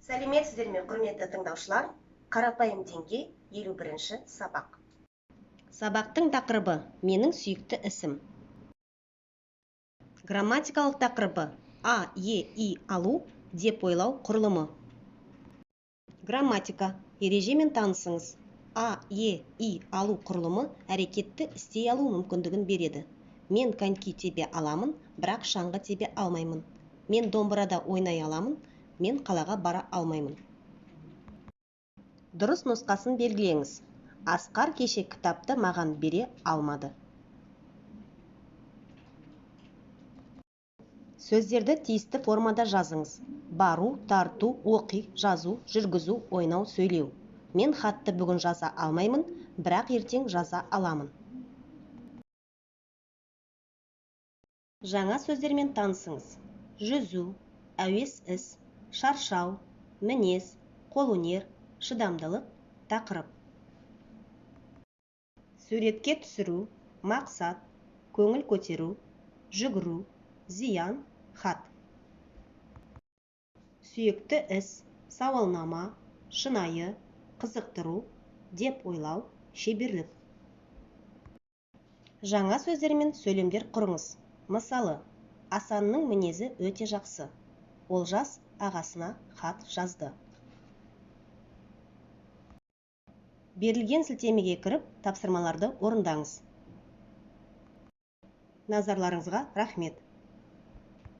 Сәлеметсіздер ме, құрметті тыңдаушылар! Қарапайым деңгей, 51-ші сабақ. Сабақтың тақырыбы: менің сүйікті ісім. Грамматикалық тақырыбы: а, е, и алу, деп ойлау құрылымы. Грамматика ережемен танысыңыз. А, е, и алу құрылымы әрекетті істей алу мүмкіндігін береді. Мен коньки тебе аламын, бірақ шаңғы тебе алмаймын. Мен домбырада ойнай аламын, мен қалаға бара алмаймын. Дұрыс нұсқасын белгілеңіз. Асқар кеше кітапты маған бере алмады. Сөздерді тиісті формада жазыңыз. Бару, тарту, оқи, жазу, жүргізу, ойнау, сөйлеу. Мен хатты бүгін жаза алмаймын, бірақ ертең жаза аламын. Жаңа сөздермен танысыңыз. Жүзу, әуес іс, шаршау, мінез, қолөнер, шыдамдылық, тақырып. Суретке түсіру, мақсат, көңіл көтеру, жүгіру, зиян, хат. Сүйікті іс, сауалнама, шынайы, қызықтыру, деп ойлау, шеберлік. Жаңа сөздермен сөйлемдер құрыңыз. Мысалы, Асанның мінезі өте жақсы. Олжас ағасына хат жазды. Берілген сілтемеге кіріп, тапсырмаларды орындаңыз. Назарларыңызға рахмет.